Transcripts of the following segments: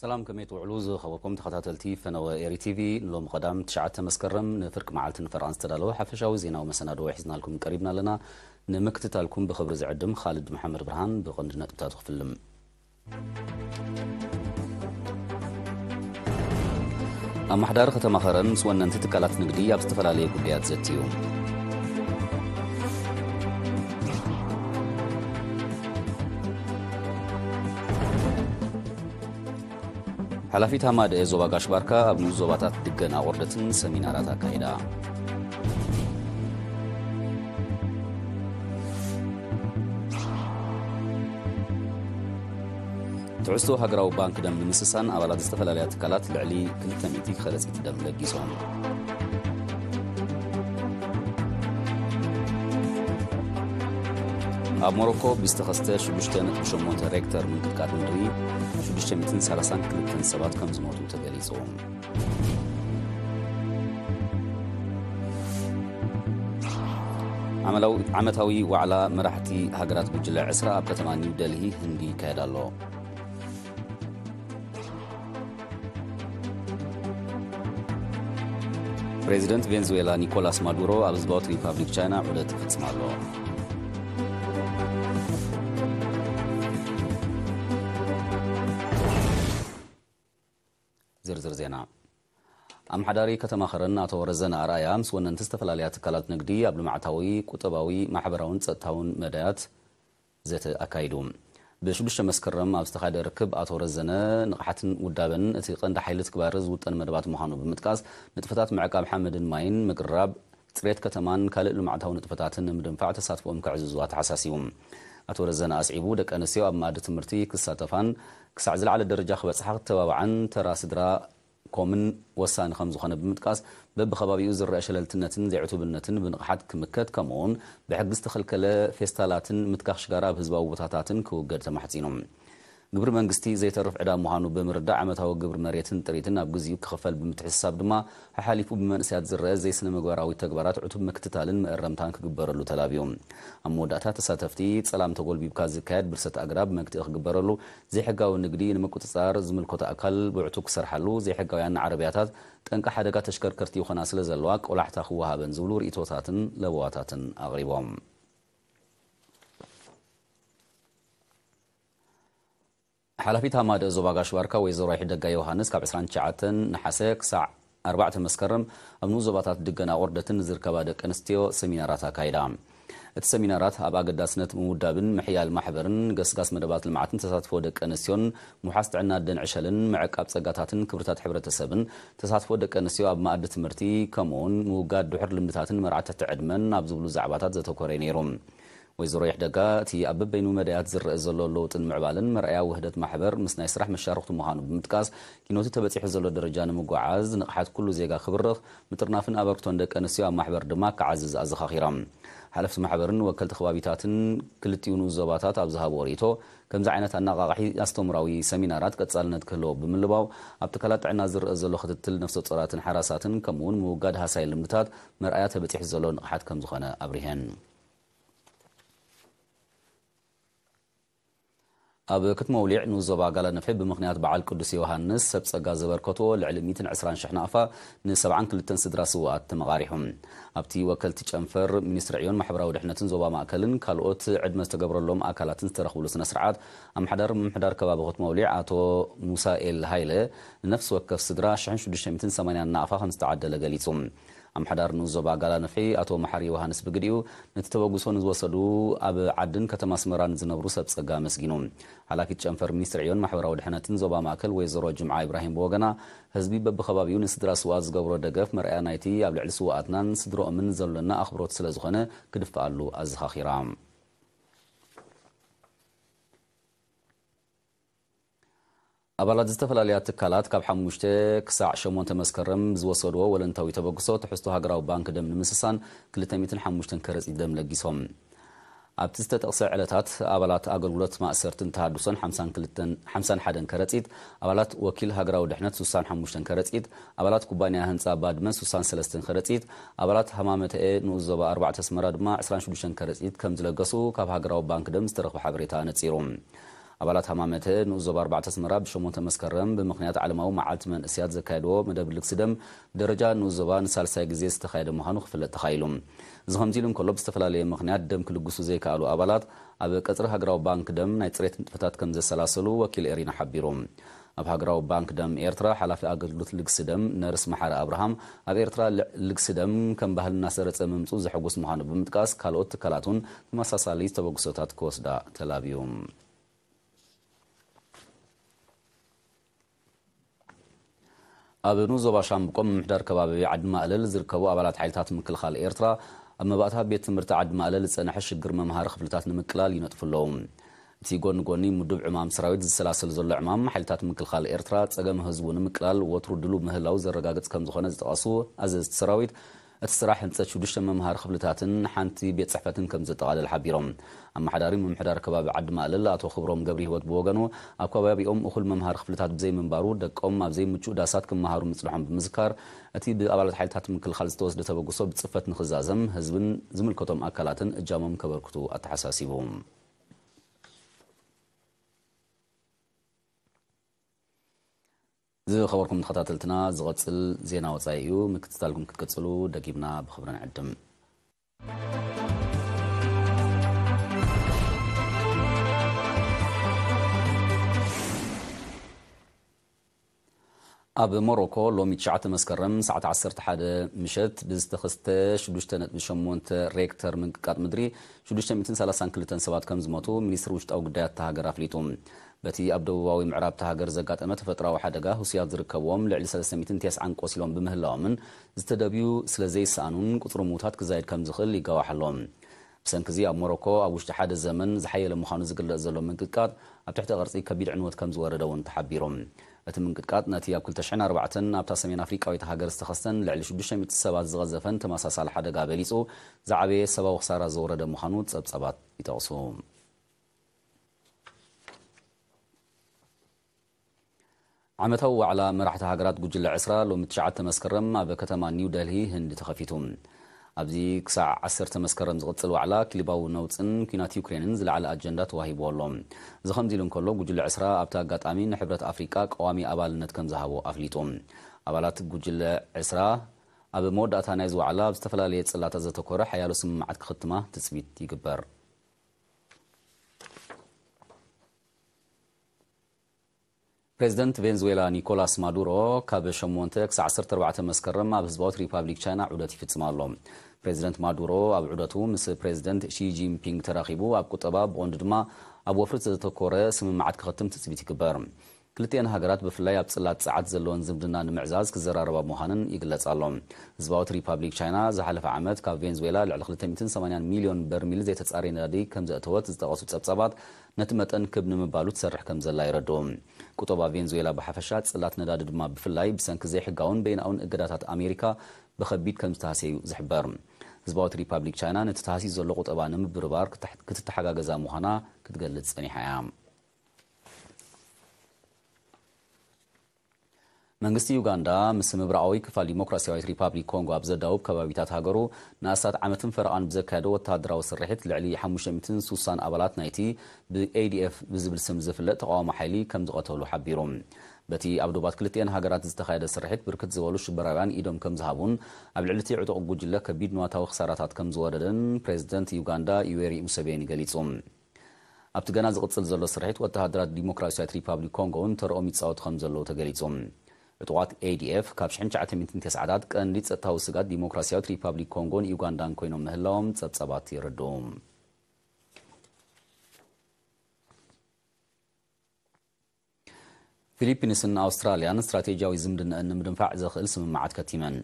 ሰላም፣ ከመይ ትውዕሉ ዝኸበርኩም ተኸታተልቲ ፈነወ ኤሪ ቲቪ? ንሎሚ ቀዳም ትሽዓተ መስከረም ንፍርቂ መዓልትን ፈረቓን ዝተዳለወ ሓፈሻዊ ዜናዊ መሰናድኦ ሒዝናልኩም ቀሪብና ኣለና። ንምክትታልኩም ብኽብሪ ዝዕድም ኻልድ መሓመድ ብርሃን። ብቐንዲ ነጥብታቱ ክፍልም። ኣመሓዳሪ ከተማ ኸረን ምስ ወነንቲ ትካላት ንግዲ ኣብ ዝተፈላለየ ጉዳያት ዘትዩ። ሓላፊት ሃማደኤ ዞባ ጋሽ ባርካ ኣብ ንኡስ ዞባታት ድገን ኣቑርደትን ሰሚናራት ኣካይዳ። ትሕዝቶ ሃገራዊ ባንክ ደም ንምስሳን ኣባላት ዝተፈላለያ ትካላት ልዕሊ ክልተ ሚእቲ ከረጺት ደም ለጊሶም። ኣብ ሞሮኮ ብዝተኸስተ ሽዱሽተ ነጥቢ ሸሞንተ ሬክተር ምንቅጥቃጥ ምድሪ ሽዱሽተ ሚእትን ሰላሳን ክልተን ሰባት ከም ዝሞቱ ተገሊጹ። ዓመላዊ-፣ ዓመታዊ ዋዕላ መራሕቲ ሃገራት ጉጅለ ዕስራ ኣብ ከተማ ኒው ደልሂ ህንዲ ይካየድ ኣሎ። ፕሬዚደንት ቬንዙዌላ ኒኮላስ ማዱሮ ኣብ ህዝባዊት ሪፓብሊክ ቻይና ዑደት ይፍጽም ኣሎ። ዝርዝር ዜና። ኣመሓዳሪ ከተማ ኸረን ኣቶ ረዘነ ኣርኣያ ምስ ወነንቲ ዝተፈላለያ ትካላት ንግዲ ኣብ ልምዓታዊ፣ ቁጠባዊ፣ ማሕበራውን ጸጥታውን መዳያት ዘተ ኣካይዱ። ብሽዱሽተ መስከረም ኣብ ዝተኻየደ ርክብ ኣቶ ረዘነ ንቕሓትን ውዳበን እቲ ቀንዲ ሓይሊ ትግባረ ዝውጠን መደባት ምዃኑ ብምጥቃስ፣ ንጥፈታት ምዕቃብ ሓመድን ማይን፣ ምቅራብ ጽሬት ከተማን ካልእ ልምዓታዊ ንጥፈታትን ንምድንፋዕ ተሳትፎኦም ከዕዝዙ ኣተሓሳሲቡ። ኣቶ ረዘነ ኣስዒቡ፣ ደቂ ኣንስትዮ ኣብ መኣዲ ትምህርቲ ክሳተፋን ክሳዕ ዝለዓለ ደረጃ ክበጽሓ ክተባብዓን ተራ ስድራ ኮምን ወሳኒ ከም ዝኾነ ብምጥቃስ፣ በብኸባቢኡ ዝረአ ሸለልትነትን ዘይዕቱብነትን ብንቕሓት ክምከት፣ ከምኡውን ብሕጊ ዝተኸልከለ ፌስታላትን ምትካኽ ሽጋራ ኣብ ህዝባዊ ቦታታትን ክውገድ ተማሕጺኑ። ግብሪ መንግስቲ ዘይተርፍ ዕዳ ምዃኑ ብምርዳእ፣ ዓመታዊ ግብሪ መሬትን ጥሪትን ኣብ ግዚኡ ክኽፈል ብምትሕስሳብ ድማ፣ ሓሓሊፉ ብመንእሰያት ዝረአ ዘይስነ ምግባራዊ ተግባራት ዕቱብ ምክትታልን መእረምታን ክግበረሉ ተላብዩ። ኣብ መወዳእታ፣ ተሳተፍቲ፣ ጸላም ተጎልቢብካ ዝካየድ ብርሰት ኣግራብ መግትኢ ክግበረሉ፣ ዘይሕጋዊ ንግዲ ንምቁጽጻር ዝምልከቶ ኣካል ብዕቱብ ክሰርሓሉ፣ ዘይሕጋውያን ዓረብያታት ጠንቂ ሓደጋ ተሽከርከርቲ ይኾና ስለ ዘለዋ ቆላሕታ ክወሃበን ዝብሉ ርእይቶታትን ለበዋታትን ኣቕሪቦም። ሓላፊት ሃማደ ዞባ ጋሽ ባርካ ወይዘሮ ይሕደጋ ዮሃንስ ካብ ዕስራን ትሽዓተን ነሓሰ ክሳዕ ኣርባዕተ መስከረም ኣብ ንኡስ ዞባታት ድገና ቁርደትን ዝርከባ ደቂ ኣንስትዮ ሰሚናራት ኣካይዳ። እቲ ሰሚናራት ኣብ ኣገዳስነት ምውዳብን ምሕያል ማሕበርን ገስጋስ መደባት ልምዓትን ተሳትፎ ደቂ ኣንስትዮን ምውሓስ ጥዕና ኣደን ዕሸልን ምዕቃብ ጸጋታትን ክብርታት ሕብረተሰብን ተሳትፎ ደቂ ኣንስትዮ ኣብ መኣዲ ትምህርቲ ከምኡውን ምውጋድ ድሑር ልምድታትን መርዓ ትሕቲ ዕድመን ኣብ ዝብሉ ዛዕባታት ዘተኮረ እዩ ነይሩ። ወይዘሮ ይሕደጋ እቲ ኣብ በበይኑ መዳያት ዝረአ ዘሎ ለውጥን ምዕባልን መርኣያ ውህደት ማሕበር ምስ ናይ ስራሕ መሻርኽቱ ምዃኑ ብምጥቃስ፣ ኪኖቲ ተበጺሑ ዘሎ ደረጃ ንምጉዓዝ ንቕሓት ኩሉ ዜጋ ክብርኽ፣ ምጥርናፍን ኣበርክቶን ደቂ ኣንስትዮ ኣብ ማሕበር ድማ ክዓዝዝ ኣዘኻኺሮም። ሓለፍቲ ማሕበርን ወከልቲ ከባቢታትን ክልቲኡ ንኡስ ዞባታት ኣብ ዝሃብዎ ርእይቶ፣ ከምዚ ዓይነት ኣነቓቓሒ ኣስተምራዊ ሰሚናራት ቀጻልነት ክህልዎ ብምልባው፣ ኣብ ትካላት ጥዕና ዝረአ ዘሎ ክትትል ነፍሰ ጾራትን ሓራሳትን ከምኡውን ምውጋድ ሃሳይ ልምድታት መርኣያ ተበጺሑ ዘሎ ንቕሓት ከም ዝኾነ ኣብሪሀን። ኣብ ከተማ ኣውሊዕ ንኡስ ዞባ ጋላ ነፍሒ ብምኽንያት በዓል ቅዱስ ዮሃንስ ሰብ ጸጋ ዘበርከትዎ ልዕሊ ሚእትን ዕስራን ሽሕ ናቕፋ ንሰብዓን ክልተን ስድራ ስውኣት ተመቓሪሑ። ኣብቲ ወከልቲ ጨንፈር ሚኒስትሪ ዕዮን ማሕበራዊ ድሕነትን ዞባ ማእከልን ካልኦት ዕድመ ዝተገብረሎም ኣካላትን ዝተረኽብሉ ስነ ስርዓት፣ ኣምሓዳር ምምሕዳር ከባቢ ከተማ ኣውሊዕ ኣቶ ሙሳኤል ሃይለ ንነፍሲ ወከፍ ስድራ ሽሕን ሽዱሽተ ሚእትን ሰማንያን ናቕፋ ከም ዝተዓደለ ገሊጹ። ኣምሓዳር ንኡስ ዞባ ጋላ ነፍሒ ኣቶ መሓሪ ዮሃንስ ብግዲኡ፣ ነቲ ተበግሶ ንዝወሰዱ ኣብ ዓድን ከተማ ኣስመራን ዝነብሩ ሰብ ጸጋ ኣመስጊኑ። ሓላፊት ጨንፈር ሚኒስትሪ ዕዮን ማሕበራዊ ድሕነትን ዞባ ማእከል ወይዘሮ ጅምዓ ኢብራሂም ብወገና፣ ህዝቢ በብኸባቢኡ ንስድራ ስውኣት ዝገብሮ ደገፍ መርኣያ ናይቲ ኣብ ልዕሊ ስውኣትናን ስድሮኦምን ዘሎና ኣኽብሮት ስለ ዝኾነ ክድፍኣሉ ኣዘኻኺራ። ኣባላት ዝተፈላለያ ትካላት ካብ ሓሙሽተ ክሳዕ ሸሞንተ መስከረም ዝወሰድዎ ወለንታዊ ተበግሶ ትሕዝቶ ሃገራዊ ባንክ ደም ንምስሳን ክልተ ሚእትን ሓሙሽተን ከረጺት ደም ለጊሶም። ኣብቲ ዝተጠቕሰ ዕለታት ኣባላት ኣገልግሎት ማእሰርትን ተሃድሶን ሓምሳን ክልተን፣ ሓምሳን ሓደን ከረጺት፣ ኣባላት ወኪል ሃገራዊ ድሕነት ሱሳን ሓሙሽተን ከረጺት፣ ኣባላት ኩባንያ ህንጻ ባድመ ሱሳን ሰለስተን ከረጺት፣ ኣባላት ሃማመተኤ ንኡስ ዞባ ኣርባዕተ ኣስመራ ድማ ዕስራን ሽዱሽተን ከረጺት ከም ዝለገሱ ካብ ሃገራዊ ባንክ ደም ዝተረኽበ ሓበሬታ ኣነጺሩ። ኣባላት ሃማመተ ንኡስ ዞባ ኣርባዕተ ኣስመራ ብ8 መስከረም ብምኽንያት ዓለማዊ መዓልቲ መንእስያት ዘካየድዎ መደብ ልግሲ ደም ብደረጃ ንኡስ ዞባ ንሳልሳይ ግዜ ዝተኻየደ ምዃኑ ክፍለጥ ተኻኢሉ። እዚ ከምዚ ኢሉ እንከሎ፣ ብዝተፈላለየ ምኽንያት ደም ክልግሱ ዘይከኣሉ ኣባላት ኣብ ቀጽሪ ሃገራዊ ባንክ ደም ናይ ጽሬት ንጥፈታት ከም ዘሰላሰሉ ወኪል ኤሪና ሓቢሩ። ኣብ ሃገራዊ ባንክ ደም ኤርትራ ሓላፊ ኣገልግሎት ልግሲ ደም ነርስ መሓሪ ኣብርሃም፣ ኣብ ኤርትራ ልግሲ ደም ከም ባህሊ እናሰረጸ ምምጽኡ ዘሐጉስ ምዃኑ ብምጥቃስ፣ ካልኦት ትካላት እውን ተመሳሳሊ ተበግሶታት ክወስዳ ተላብዩ። ኣብ ንኡስ ዞባ ሻምብቆ ምምሕዳር ከባቢ ዓዲ ማእለል ዝርከቡ ኣባላት ሓይልታት ምክልኻል ኤርትራ ኣብ መባእታ ቤት ትምህርቲ ዓዲ ማእለል ዝጸንሐ ሽግር መምሃሪ ክፍልታት ንምቅላል ይነጥፉ ኣለዉ። እቲ ጎኒ ጎኒ ምዱብ ዕማም ሰራዊት ዝሰላሰል ዘሎ ዕማም ሓይልታት ምክልኻል ኤርትራ ጸገም ህዝቡ ንምቅላል ወትሩ ድሉ ምህላው ዘረጋግጽ ከም ዝኾነ ዝጠቐሱ ኣዘዝቲ ሰራዊት፣ እቲ ስራሕ ህንጸት ሽዱሽተ መምሃሪ ክፍልታትን ሓንቲ ቤት ጽሕፈትን ከም ዘጠቓልል ሓቢሮም። ኣመሓዳሪ ምምሕዳር ከባቢ ዓዲ ማእለል ኣቶ ክብሮም ገብረ ህይወት ብወገኑ፣ ኣብ ከባቢኦም እኹል መምሃሪ ክፍልታት ብዘይምንባሩ ደቆም ኣብ ዘይምቹእ ዳሳት ክመሃሩ ምጽንሖም ብምዝካር፣ እቲ ብኣባላት ሓይልታት ምክልኻል ዝተወስደ ተበግሶ ብጽፈት ንኽዛዘም ህዝብን ዝምልከቶም ኣካላትን እጃሞም ከበርክቱ ኣተሓሳሲቡ። ዝኸበርኩም ተኸታተልትና፣ ዝቐጽል ዜና ወጻኢ እዩ። ምክትታልኩም ክትቅጽሉ ደጊምና ብኽብሪ ንዕድም። ኣብ ሞሮኮ ሎሚ ትሽዓተ መስከረም ሰዓት ዓሰርተ ሓደ ምሸት ብዝተኸስተ ሽዱሽተ ነጥቢ ሸሞንተ ሬክተር ምንቅቃጥ ምድሪ ሽዱሽተ ሚእትን ሰላሳን ክልተን ሰባት ከም ዝሞቱ ሚኒስትሪ ውሽጣዊ ጉዳያት እታ ሃገር ኣፍሊጡ። በቲ ኣብ ደቡባዊ ምዕራብ እታ ሃገር ዘጋጠመ ተፈጥሮኣዊ ሓደጋ፣ ህሱያት ዝርከብዎም ልዕሊ ሰለስተ ሚእትን ተስዓን ቆሲሎም ብምህላዎምን ዝተደብዩ ስለ ዘይሰኣኑን ቁጽሪ ምዉታት ክዛይድ ከም ዝኽእል ይጋዋሕ ኣሎ። ብሰንኪ እዚ ኣብ ሞሮኮ ኣብ ውሽጢ ሓደ ዘመን ዝሓየለ ምዃኑ ዝግለጽ ዘሎ ምንቅጥቃጥ ኣብ ትሕቲ ቅርጺ ከቢድ ዕንወት ከም ዝወረደ እውን ተሓቢሩ። እቲ ምንቅጥቃጥ ነቲ ኣብ ክልተ ሽሕን ኣርባዕተን ኣብታ ሰሜን ኣፍሪቃዊት ሃገር ዝተኸስተን ልዕሊ ሽዱሽተ ሚእቲ ሰባት ዝቐዘፈን ተመሳሳሊ ሓደጋ በሊጹ ዝዓበየ ሰብኣዊ ክሳራ ዘውረደ ምዃኑ ጸብጻባት ይጠቕሱ። ዓመታዊ ዋዕላ መራሕቲ ሃገራት ጉጅለ ዕስራ ሎሚ ትሽዓተ መስከረም ኣብ ከተማ ኒው ደልሂ ህንዲ ተኸፊቱ። ኣብዚ ክሳዕ ዓሰርተ መስከረም ዝቕጽል ዋዕላ ክሊባዊ ነውጽን ኲናት ዩክሬንን ዝለዓለ ኣጀንዳ ተዋሂብዎ ኣሎ። እዚ ከምዚ ኢሉ እንከሎ፣ ጉጅለ ዕስራ ኣብቲ ኣጋጣሚ ንሕብረት ኣፍሪቃ ቀዋሚ ኣባልነት ከም ዝሃቦ ኣፍሊጡ። ኣባላት ጉጅለ ዕስራ ኣብ መወዳእታ ናይዚ ዋዕላ ኣብ ዝተፈላለየ ጽላታት ዘተኮረ ሓያሎ ስምምዓት ክኽትማ ትጽቢት ይግበር። ፕሬዚደንት ቬንዙዌላ ኒኮላስ ማዱሮ ካብ ሸሞንተ ክሳዕ ዓሰርተ ኣርባዕተ መስከረም ኣብ ህዝባዊት ሪፓብሊክ ቻይና ዑደት ይፍጽም ኣሎ። ፕሬዚደንት ማዱሮ ኣብ ዑደቱ ምስ ፕሬዚደንት ሺ ጂንፒንግ ተራኺቡ፣ ኣብ ቁጠባ፣ ብቐንዱ ድማ ኣብ ወፍሪ ዘተኮረ ስምምዓት ክኽትም ትጽቢት ይግበር። ክልቲኤን ሃገራት ብፍላይ ኣብ ጽላት ጸዓት ዘለወን ዝምድና ንምዕዛዝ ክዘራረባ ምዃነን ይግለጽ ኣሎ። ህዝባዊት ሪፓብሊክ ቻይና ዝሓለፈ ዓመት ካብ ቬንዙዌላ ልዕሊ ክልተ ሚእትን ሰማንያን ሚልዮን በርሚል ዘይተጻረየ ነዳዲ ከም ዘእተወት ዝጠቐሱ ጸብጻባት፣ ነቲ መጠን ክብ ንምባሉ ትሰርሕ ከም ዘላ የረድኡ። ቁጠባ ቬንዙዌላ ብሓፈሻ፣ ጽላት ነዳዲ ድማ ብፍላይ፣ ብሰንኪ ዘይሕጋውን በይናውን እገዳታት ኣሜሪካ ብኸቢድ ከም ዝተሃስየ እዩ ዝሕበር። ህዝባዊት ሪፓብሊክ ቻይና ነቲ ተሃስዩ ዘሎ ቁጠባ ንምብርባር ክትሕ-፣ ክትተሓጋገዛ ምዃና ክትገልጽ ጸኒሓ እያ። መንግስቲ ዩጋንዳ ምስ ምብራቓዊ ክፋል ዲሞክራሲያዊት ሪፓብሊክ ኮንጎ ኣብ ዘዳውብ ከባቢታት ሃገሩ ንኣስታት ዓመትን ፈረቓን ብዘካየዶ ወተሃደራዊ ስርሒት ልዕሊ ሓሙሽተ ሚእትን ስሳን ኣባላት ናይቲ ብኤ ዲ ኤፍ ብዝብል ስም ዝፍለጥ ተቓዋሚ ሓይሊ ከም ዝቐተሉ ሓቢሩ። በቲ ኣብ ዶባት ክልቲኤን ሃገራት ዝተኻየደ ስርሒት ብርክት ዝበሉ ሽበራውያን ኢዶም ከም ዝሃቡን ኣብ ልዕሊ እቲ ዕጡቕ ጉጅለ ከቢድ ንዋታዊ ክሳራታት ከም ዝወረደን ፕሬዚደንት ዩጋንዳ ዩዌሪ ሙሰቬኒ ገሊጹ። ኣብቲ ገና ዝቕጽል ዘሎ ስርሒት፣ ወተሃደራት ዲሞክራሲያዊት ሪፓብሊክ ኮንጎ እውን ተርኦም ይጻወቱ ከም ዘለዉ ተገሊጹ። ዕጡቓት ኤ ዲ ኤፍ ካብ ሽሕን ትሽዓተ ሚእትን ተስዓታት ቀንዲ ጸጥታዊ ስጋት ዲሞክራሲያዊት ሪፓብሊክ ኮንጎን ዩጋንዳን ኮይኖም ምህላዎም ጸብጻባት የረድኡ። ፊሊፒንስን ኣውስትራልያን ስትራቴጂያዊ ዝምድናኣን ንምድንፋዕ ዘኽእል ስምምዓት ከቲመን።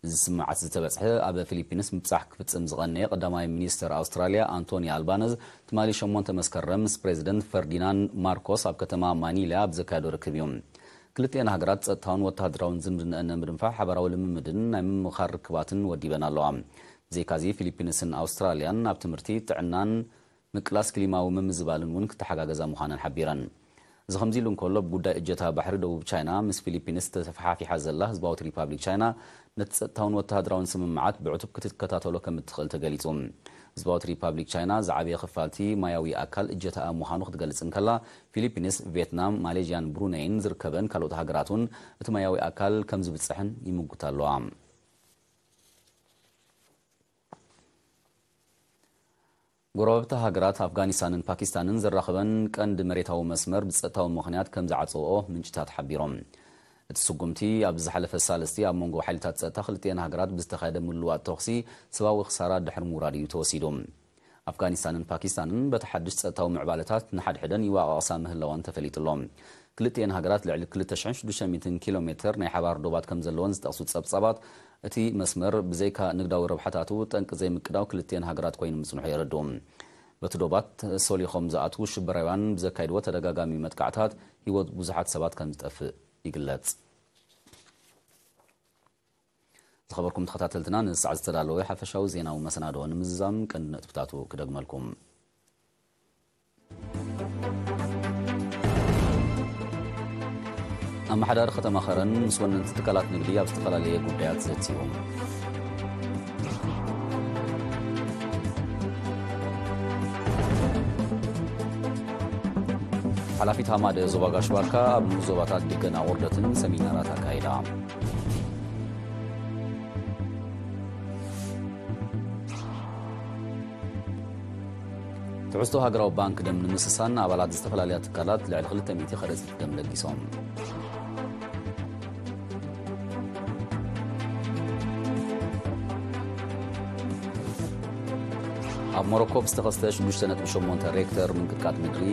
እዚ ስምምዓት ዝተበጽሐ፣ ኣብ ፊሊፒንስ ምብጻሕ ክፍጽም ዝቐነየ ቀዳማይ ሚኒስተር ኣውስትራልያ ኣንቶኒ ኣልባነዝ ትማሊ ሸሞንተ መስከረም ምስ ፕሬዚደንት ፈርዲናንድ ማርኮስ ኣብ ከተማ ማኒላ ኣብ ዘካየዶ ርክብ እዩ። ክልቲኤን ሃገራት ጸጥታውን ወተሃደራውን ዝምድናኣን ንምድንፋዕ ሓባራዊ ልምምድን ናይ ምምኻር ርክባትን ወዲበን ኣለዋ። ብዘይካዚ፣ ፊሊፒንስን ኣውስትራልያን ኣብ ትምህርቲ፣ ጥዕናን ምቅላስ ክሊማዊ ምምዝባልን እውን ክተሓጋገዛ ምዃነን ሓቢረን። እዚ ከምዚ ኢሉ እንከሎ፣ ብጉዳይ እጀታ ባሕሪ ደቡብ ቻይና ምስ ፊሊፒንስ ተፈሓፊሓ ዘላ ህዝባዊት ሪፓብሊክ ቻይና፣ ነቲ ጸጥታውን ወተሃደራውን ስምምዓት ብዕቱብ ክትከታተሎ ከም እትኽእል ተገሊጹ። ህዝባዊት ሪፓብሊክ ቻይና ዝዓበየ ክፋልቲ ማያዊ ኣካል እጀታኣ ምዃኑ ክትገልጽ እንከላ፣ ፊሊፒንስ፣ ቪየትናም፣ ማሌዥያን ብሩነይን ዝርከበን ካልኦት ሃገራት እውን እቲ ማያዊ ኣካል ከም ዝብጽሕን ይምጉታ ኣለዋ። ጎረባብቲ ሃገራት ኣፍጋኒስታንን ፓኪስታንን ዘራኽበን ቀንዲ መሬታዊ መስመር ብጸጥታዊ ምኽንያት ከም ዝዓጸውኦ ምንጭታት ሓቢሮም። እቲ ስጉምቲ ኣብ ዝሓለፈ ሳልስቲ ኣብ መንጎ ሓይልታት ጸጥታ ክልቲኤን ሃገራት ብዝተኻየደ ምልዋጥ ተኹሲ ሰብኣዊ ክሳራ ድሕሪ ምውራድ እዩ ተወሲዱ። ኣፍጋኒስታንን ፓኪስታንን በቲ ሓድሽ ጸጥታዊ ምዕባለታት ንሓድሕደን ይዋቓቕሳ ምህላወን ተፈሊጡ ኣሎ። ክልቲኤን ሃገራት ልዕሊ ክልተ ሽሕን ሽዱሽተ ሚእትን ኪሎ ሜትር ናይ ሓባር ዶባት ከም ዘለወን ዝጠቕሱ ጸብጻባት፣ እቲ መስመር ብዘይካ ንግዳዊ ረብሓታቱ ጠንቂ ዘይምቅዳው ክልቲኤን ሃገራት ኮይኑ ምጽንሑ የረድኡ። በቲ ዶባት ሶሊኾም ዝኣትዉ ሽበራውያን ብዘካይድዎ ተደጋጋሚ መጥቃዕታት ህይወት ብዙሓት ሰባት ከም ዝጠፍእ ይግለጽ። ዝኸበርኩም ተኸታተልትና፣ ንሰዓት ዝተዳለወ ሓፈሻዊ ዜናዊ መሰናድኦ ንምዝዛም ቀንዲ ነጥብታቱ ክደግመልኩም። ኣመሓዳሪ ከተማ ኸረን ምስ ወነንቲ ትካላት ንግዲ ኣብ ዝተፈላለየ ጉዳያት ዘትዩ። ሓላፊት ሃማደ ዞባ ጋሽ ባርካ ኣብ ንኡስ ዞባታት ድገና ውርደትን ሰሚናራት ኣካይዳ። ትሕዝቶ ሃገራዊ ባንክ ደም ንምስሳን ኣባላት ዝተፈላለያ ትካላት ልዕሊ ክልተ ሚእቲ ከረጢት ደም ለጊሶም። ኣብ ሞሮኮ ብዝተኸስተ ሽዱሽተ ነጥቢ ሸሞንተ ሬክተር ምንቅጥቃጥ ምድሪ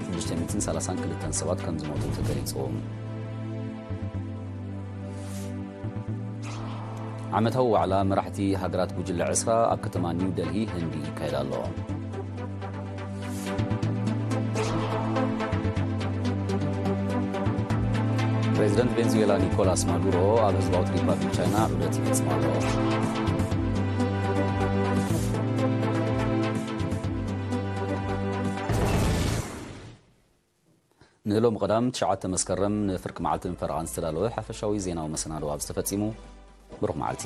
ሽዱሽተ ሚእትን ሰላሳን ክልተን ሰባት ከም ዝሞቱ ተገሊጹ። ዓመታዊ ዋዕላ መራሕቲ ሃገራት ጉጅለ ዕስራ ኣብ ከተማ ኒው ደልሂ ህንዲ ይካየድ ኣሎ። ፕሬዚደንት ቬንዙዌላ ኒኮላስ ማዱሮ ኣብ ህዝባዊት ሪፓብሊክ ቻይና ዑደት ይፍጽም ኣሎ። ንሎም ቀዳም ትሽዓተ መስከረም ንፍርቂ መዓልትን ፈረቓን ዝተዳለወ ሓፈሻዊ ዜናዊ መሰናዶ ኣብዚ ተፈጺሙ። ብሩኽ መዓልቲ።